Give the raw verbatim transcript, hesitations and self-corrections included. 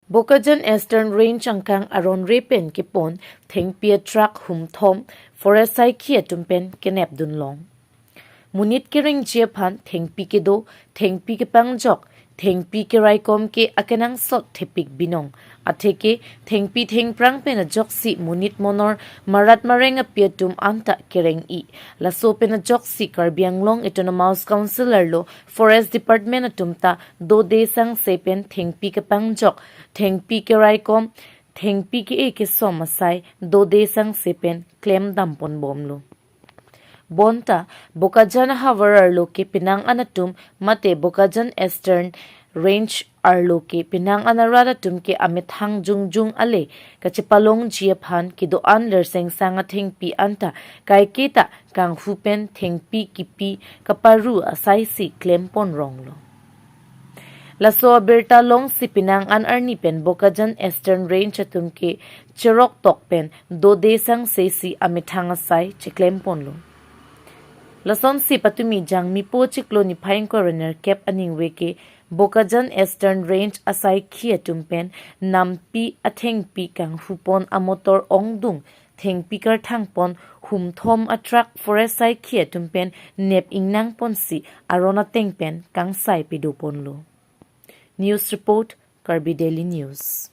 Bokajan Eastern Range angkang aron re pen kepon thengpi atruck humthom forest saikhi atum pen kenep dunlong. Monit kerengji aphan thengpi kedo, thengpi kepangjok, thengpi keraikom ke akenangsot thepik binong. Atheke thengpi thengphrang pen ajoksi monit monor marat mareng api atum anta kereng-i. Laso pen ajoksi Karbi Anglong Autonomous Council arlo Forest Department atum ta dode sangse pen thengpi kepangjok, thengpi keraikom, thengpi ke-e kesom asai dode sangse pen klem dampon bomlo. Bonta Bokajan ahavar arlo ke penang an atum mate Bokajan Eastern Range arlo ke penang an arat atum ke amethang jongjong ale kachepalongji aphan kedo-an Lerseng Sang athengpi anta kaiketa kanghu pen thengpi kipi kaparu asaisi klempon ronglo. Laso abirta longsi penang an arni pen Bokajan Eastern Range atum ke cherok tok pen dode sangse si amethang asai cheklemponlo. Lasonsi patumi Jangmipo chiklo niphai ingkoi ra nerkep aningve ke Bokajan Eastern Range asaikhi atum pen nampi athengpi kanghupon amotor ongdung thengpi karthangpon humthom atruck forest saikhi atum pen nep ingnangponsi aron ateng pen kangsai pedoponlo. News report, Karbi Daily News.